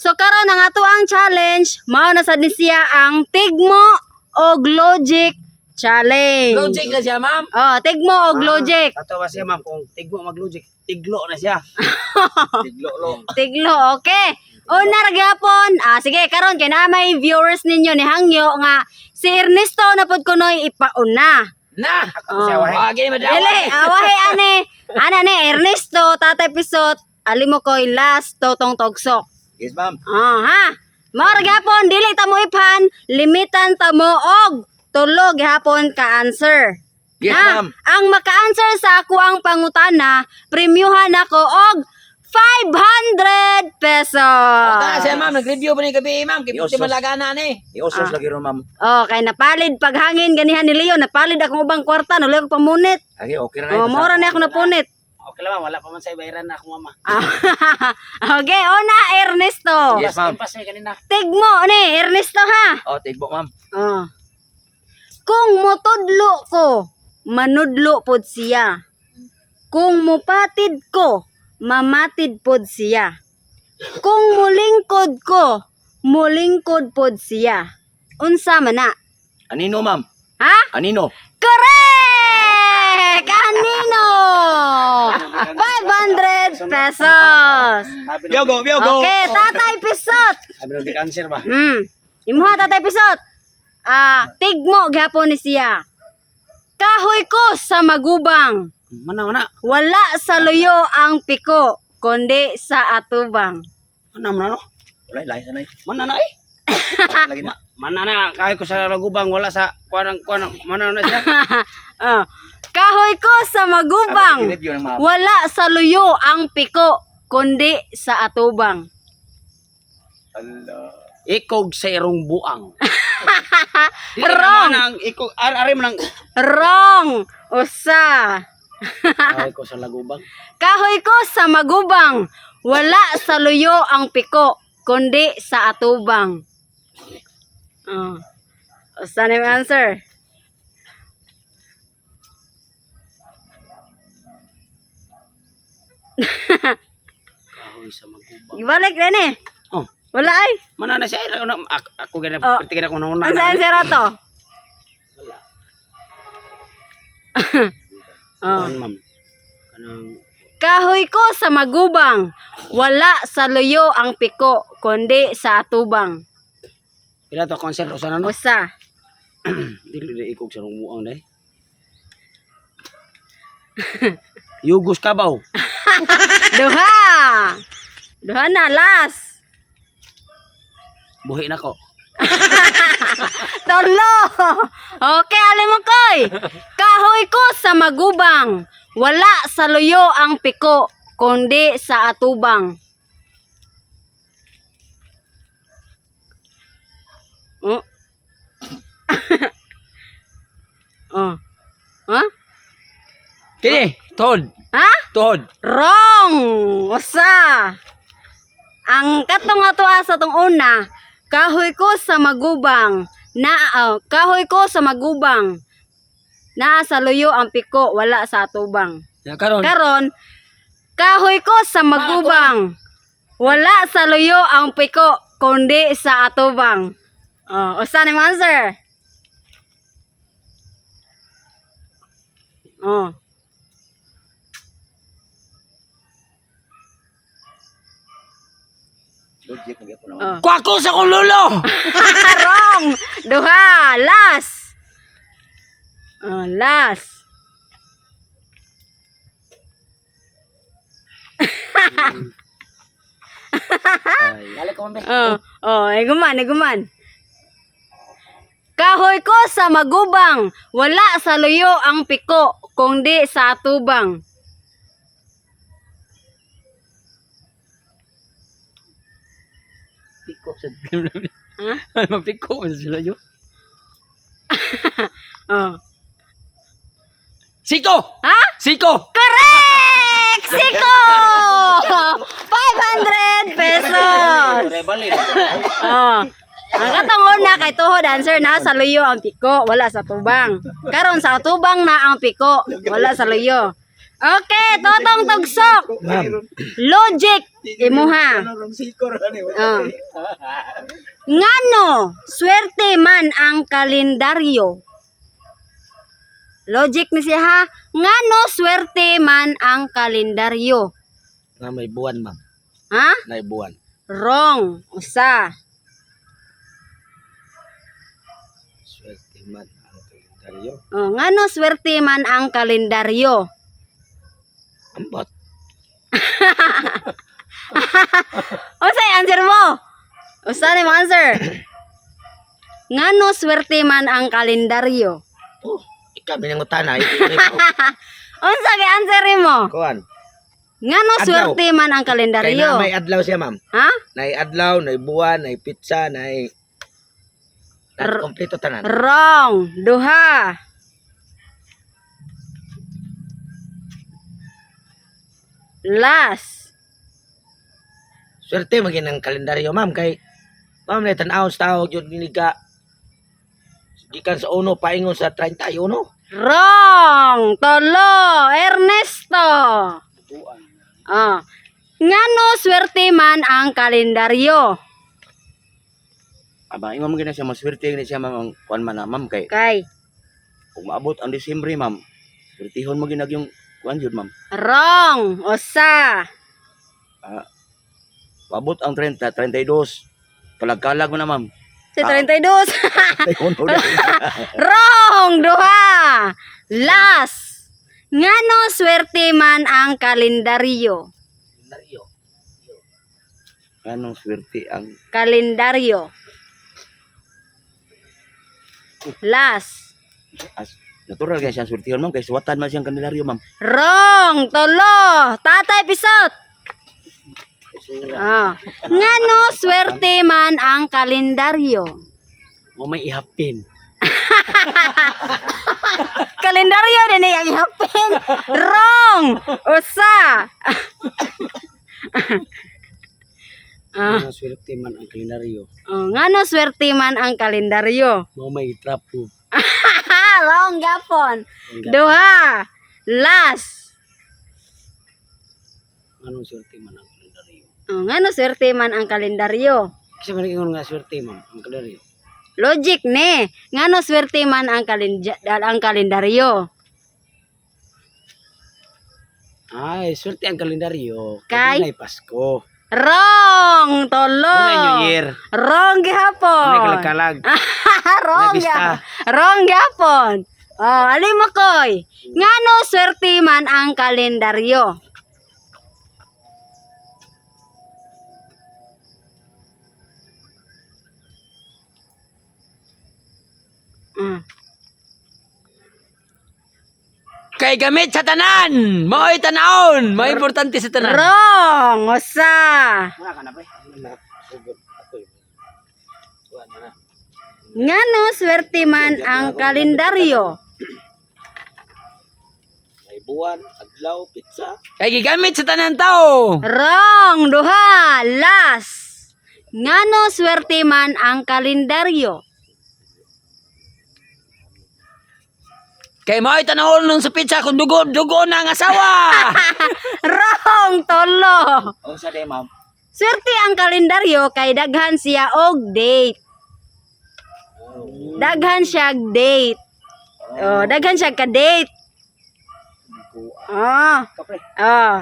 So karon ang ato ang challenge, mao na sad ni siya ang tigmo og logic challenge. Logic na siya, ma'am. Oh, tigmo og logic. Ato ba siya, ma'am, kung tigmo mag-logic, tiglo na siya. Tiglo lo. Tiglo, okay. Una ra gyapon. Ah, sige, karon kay na may viewers ninyo ni Hangyo nga si Ernesto na pud kunoy ipauna. Na! Ako siya, wahay. Wagi ni madawa. Dili, awahe ane. Ana ni Ernesto, Tatay Pisot, alimo koy last totong togsok. Yes, ma'am. Ah, ha. Mao ra gyapon dili ta mo iphan, limitan ta mo og tulo gihapon ka answer. Yes, Ha? ma'am. Ang maka-answer sa ako ang pangutana, premyuhan ako og 500 pesos. Ta siya, ma'am. Nag-review pa ni gabi, ma'am. Kay puti Yosos. malagana ni. Iosos lagi ron, ma'am. Oh, kay napalid paghangin ganihan ni Leo, napalid akong ubang kwarta, nuli ako pamunit. Okay, okay ra na. Oh, mora na ako napunit. Okay lang, ma'am, wala pa man sa ibayaran na akong mama. Ah, okay, una Ernesto. Yes, ma'am. Pas may kanina. Tigmo ni Ernesto ha. Oh, tigbo, ma'am. Oh. Kung motudlo ko, manudlo pod siya. Kung mupatid ko, mamatid pod siya. Kung mulingkod ko, mulingkod pod siya. Unsa man na? Anino, ma'am? Ha? Anino? Correct! Kanino? 500 pesos. Sabi nung, Biogo, biogo. Okay, Tatay Pisot. sabi nung di cancer ba? Imuha Tatay Pisot. Ah, tigmo gyapon ni siya. Kahoy ko sa magubang. Mana, mana. Wala sa luyo ang piko, kundi sa atubang. Mana, mana, no? Wala, lahi sanay. Mana na eh. Lagi na. Mana na, kahit ko sa lagubang, wala sa kuwanang, kuwanang, mana na siya. Ah. Kahoy ko sa magubang. Review ng ma'am. Wala sa luyo ang piko, kundi sa atubang. Allah. Ikog sa irong buang. Dili Wrong. naman ang ikog, ari man ang Wrong! Usa. Kahoy ko sa lagubang. Kahoy ko sa magubang. Wala sa luyo ang piko, kundi sa atubang. Oh. Usa na yung answer. Kahoy sa magubang. Ibalik na ni. Oh. Wala ay. Mana na siya, ako, ako, ako ganun, Oh. oh. tignan ko na Ang sa answer ato? Oh. Kuan, ma'am. Kanang Kahoy ko sa magubang. Wala sa luyo ang piko, kundi sa atubang. pila to concert usa na no? Usa. Dili di ikog sa rumuang dai. Yugos kabaw. Duha. Duha na, last. Buhi na ko. Tolo. Okay, alam mo koy. Kahoy ko sa magubang. Wala sa luyo ang piko, kundi sa atubang. Oh. Oh. Ha? Kini, tuhod. Ha? Tuhod. Wrong! Usa! Ang katong ato sa tong una, kahoy ko sa magubang. Na oh, kahoy ko sa magubang. Naa sa luyo ang piko, wala sa atubang. Ya, karon. Karon, kahoy ko sa magubang. Wala sa luyo ang piko, kundi sa atubang. Oh, usa ni answer. Oh. Logic lagi ako naman. Oh. Kwako sa kong lolo! Wrong! Duha! Last! Oh, last. Balik ko ma'am. Oh, oh, ay guman, ay guman. Kahoy ko sa magubang, wala sa luyo ang piko, kundi sa atubang. Piko sa Ha? Mapiko man sila yun. Oh. Siko! Ha? Siko! Correct! Siko! 500 pesos! Rebel. Oh. Ang katong una kay tuhod answer na sa luyo ang piko, wala sa tubang. Karon sa tubang na ang piko, wala sa luyo. Okay, Totong Tugsok. Ma'am. Logic imuha. Oh. Ngano, swerte man ang kalendaryo. Logic ni siya ha. Ngano, swerte man ang kalendaryo. Na may buwan, ma'am. Ha? Na buwan. Wrong. Usa. Swerte man ang kalendaryo. Oh, ngano swerte man ang kalendaryo. Ambot. Unsay answer mo? Usa ni mo answer. Ngano swerte man ang kalendaryo. Oh, ikaw minangutana. Unsa kay answer mo? Kuan. Ngano Adlaw. swerte man ang Kay na kalendaryo? may adlaw siya, ma'am. Ha? Nay adlaw, nay buwan, nay pizza, nay kompleto tanan. Wrong. Duha. Last. Swerte maging ang kalendaryo, ma'am, kay ma'am na tan-aw sa tao gyud ni ka gikan sa uno paingon sa 31. Wrong. Tolo. Ernesto. Ah. Ngano swerte man ang kalendaryo? Aba, ingon man gina siya, maswerte gina siya, ma'am, ang kuan man na, ma'am, kay Kay. kung maabot ang Disyembre, ma'am, swertihon mo ginag yung kuan yun, ma'am. Wrong. Usa. Maabot ang 30, 32. Kalag-kalag mo na, ma'am. Si 32. Uno na. Wrong. Duha. Last. Ngano swerte man ang kalendaryo? Kalendaryo. Anong swerte ang Kalendaryo. Last. as, natural kaya siyang swertihon, ma'am, kay suwatan man siyang kalendaryo, ma'am. Wrong. Tolo. Tatay Pisot. Ah. Ngano swerte man ang kalendaryo? Mo may ihapin. Kalendaryo din ang ihapin. Wrong. Usa. Ah. Nga swerte man ang kalendaryo. Oh, ngano swerte man ang kalendaryo? Mo may trapo. Wrong gapon. Duha. Last. Anong swerte man ang kalendaryo? Oh, ngano swerte man ang kalendaryo? Kasi man ingon nga swerte, ma'am, ang kalendaryo. Logic ne. Ngano swerte man ang ang kalendaryo? Ay, swerte ang kalendaryo. Kay? Kay Pasko. Wrong, tolo. Dunay New Year. Wrong gihapon. Dunay kalag-kalag. Wrong Dunay pista. gihapon. Wrong gihapon. Oh, alim mo koy. Ngano swerte man ang kalendaryo? Kay gamit sa tanan. Mao'y tanawon. Mao'y importante sa tanan. Wrong, usa. Wala ka na pre. Ngano swerte man ang kalendaryo? May buwan, adlaw, pizza. Kay gigamit sa tanan tao. Wrong, duha, last. Ngano swerte man ang kalendaryo? Kay mao'y tanawon nung sa pizza kung dugo dugo na ang asawa. Wrong, tolo. Unsa day, ma'am? Swerte ang kalendaryo kay daghan siya og date. Daghan siya og date. Oh, daghan siya ka date. Oh. Oh.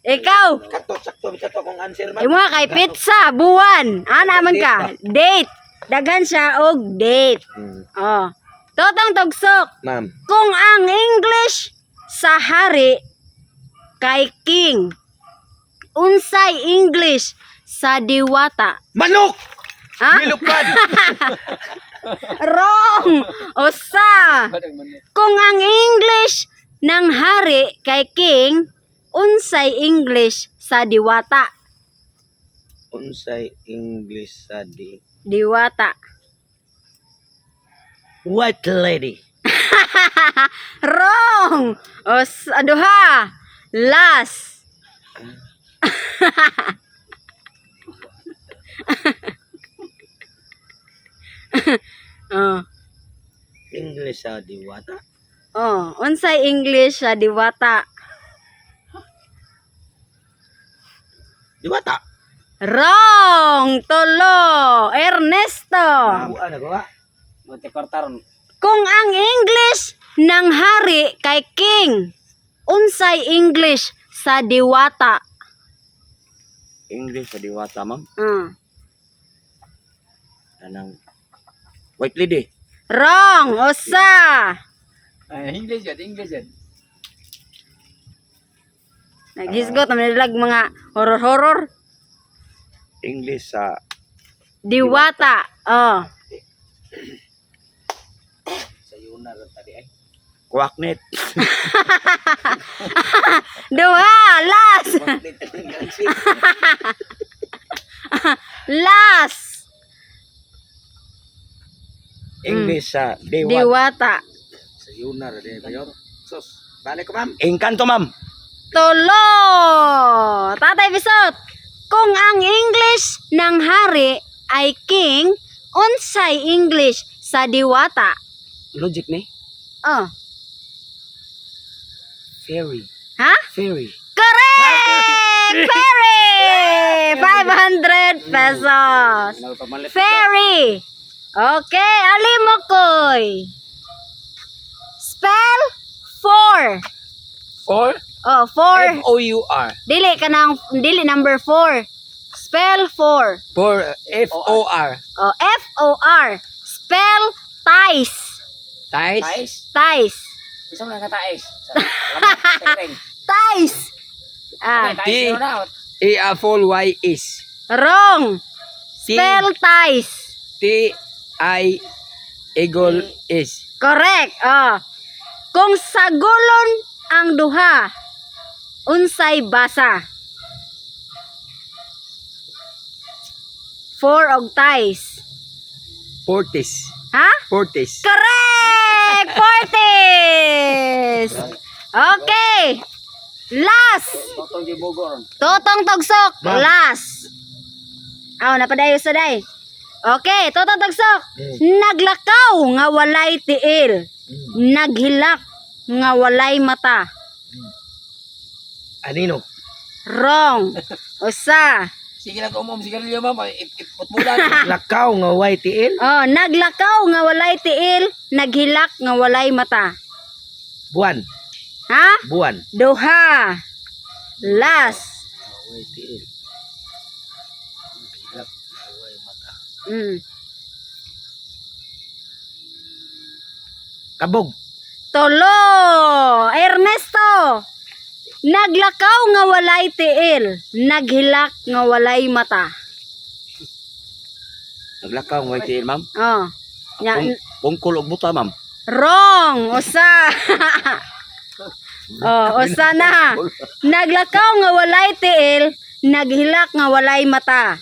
Ikaw, Kato sakto kato akong answer, ma'am. imo kay pizza buwan. Ana man ka, date. Daghan siya og date. Oh. Totong tugsok. Ma'am, Kung ang English sa hari kay king, unsay English sa diwata? Manok! Ha? Nilupad! Wrong! Usa! Kung ang English ng hari kay king, unsay English sa diwata? Unsay English sa di? Diwata. White lady. Wrong! Usa, duha. Last. Oh. English sa diwata. Oh, unsay English sa diwata? Diwata. Wrong! Tulo! Ernesto! Buwan na gawa. Mati kwarta ron. Kung ang English ng hari kay king, unsay English sa diwata? English sa diwata, ma'am. Ah. Kanang White Lady. Wrong! Usa! Ay, English yan, English yan. Naghisgot naman nilag mga horror-horror. English sa Diwata. Oh. Sa yun na rin tadi ay. Quacknet. Duha! Last! Last! English sa diwata. Diwata. Sa yun na rin mayor. Sus. Balik ko, ma'am. Engkanto, ma'am. Tulo! Tatay Bisot, kung ang English ng hari ay king, unsay English sa diwata? Logic ni? Oh. Fairy. Ha? Fairy. Correct! Ferry! 500 pesos. Nagpamalit. Ferry! Okay, alimokoy. Spell four. Four? Oh, four. F-O-U-R. Dili ka ng, dili number four. Spell four. Four. F-O-R. Oh, F-O-R. Spell ties. Tais? Ties. Isa mo lang ka tais. Ties. Ah, T. A-F-Y S. wrong. T. Spell ties. T. I. Eagle S. Correct. Oh. Kung sagolon ang duha, unsay basa? Four og ties. Fortis. Ha? Fortis. Correct! Fortis! Okay. Last. Totong gibugo ron. Totong tugsok. Last. Aw, napadayo sa day. Okay, totong tugsok. Naglakaw nga walay tiil. Naghilak nga walay mata. Anino? Wrong. Usa. Sige lang umom sigarilyo, ma'am. Iputmulan. Lakaw nga YTL. Oh, naglakaw nga walay tiil, naghilak nga walay mata. Buwan. Ha? Buwan. Duha. Last. YTL. Kabog. Tulo. Ernesto. Naglakaw nga walay tiil, naghilak nga walay mata. Naglakaw ang White Lady, ma'am. Oh. Nya, Pungkol og buta, ma'am. wrong. Usa. Oh, usa na. Naglakaw nga walay tiil, naghilak nga walay mata.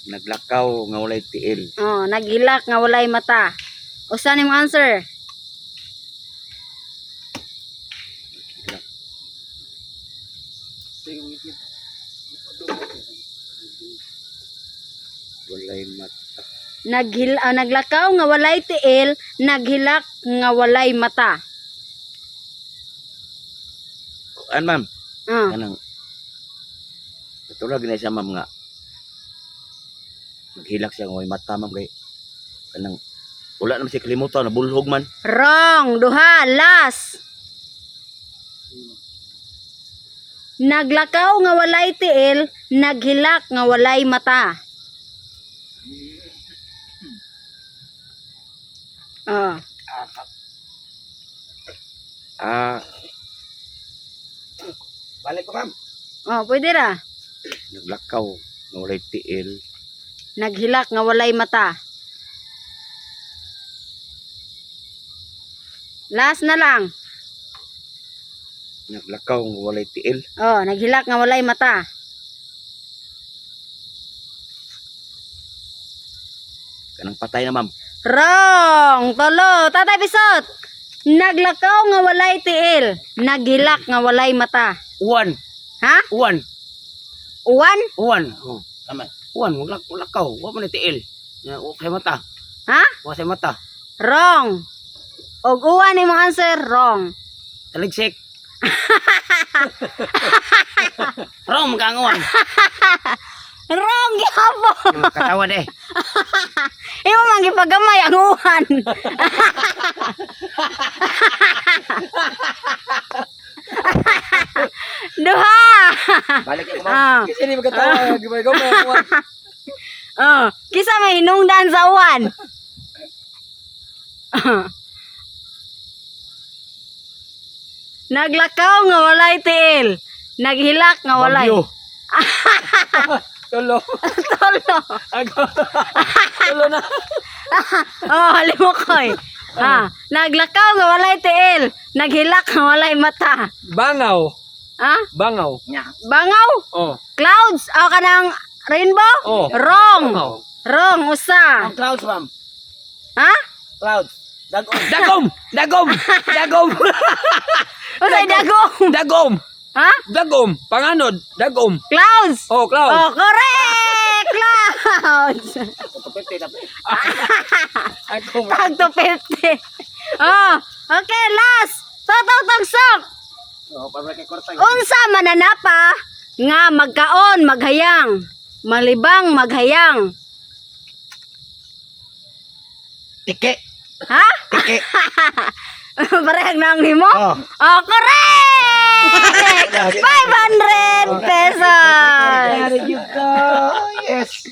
Naglakaw nga walay tiil. Oh, naghilak nga walay mata. Usa nimong answer? Walay mata. Naglakaw nga walay tiil, naghilak nga walay mata. An, ma'am? Ah. Kanang Katulad na siya, ma'am, nga naghilak siya nga walay mata, ma'am, kay kanang wala naman siya kalimutan, nabulhog man. Wrong. Duha. Last. Naglakaw nga walay tiil, naghilak nga walay mata. Oh. Ah, Balik ko, ma'am. Oh, pwede ra. Naglakaw nga walay tiil. Naghilak nga walay mata. Last na lang. Naglakaw nga walay tiil. Oh, naghilak nga walay mata. Kanang patay na, ma'am. Wrong! Tulo! Tatay Pisot! Naglakaw nga walay tiil. Naghilak nga walay mata. Uwan. Ha? Uwan. Uwan? Uwan. Oh. Tama. Uwan. Maglakaw. Wa man ni tiil. Ya, wa kay mata. Ha? Wa say mata. Wrong! Og uwan imong answer, wrong. Taligsik. Rom ka ang uwan. Wrong gihapon. Katawan eh. Imo man gipagamay ang uwan. Duha. Balik ako, ma'am. Ah. Kasi hindi magkatawa. Gimay-gamay ang uwan. Oh, kisa may hinungdan sa uwan. Naglakaw nga walay tiil. Naghilak nga walay. Bagyo. Tulo. Tolo. Ako. Tulo na. Oh, halimokoy. Ah, naglakaw nga walay tiil. Naghilak nga walay mata. Bangaw. Ah, Bangaw. bangaw? Oh. Clouds o kanang rainbow? Oh. Wrong. Bangaw. Wrong usa. Ang clouds, ma'am. Ha? Clouds. Dagom. Dagom! Dagom! Dagom! Usay dagom. Dagom! Ha? Dagom! Panganod! Dagom! Clouds. Oh, cloud. Oh, correct! Clouds! Ako. Tag to 50. Oh, okay, last. Totong tagsok. Oh, para kay Kortay. Unsa mananapa nga magkaon maghayang, malibang maghayang. Tike. Ha? Tike. Parehag na ang nimo? Oh. Oh, correct! 500 pesos. There you go. Yes.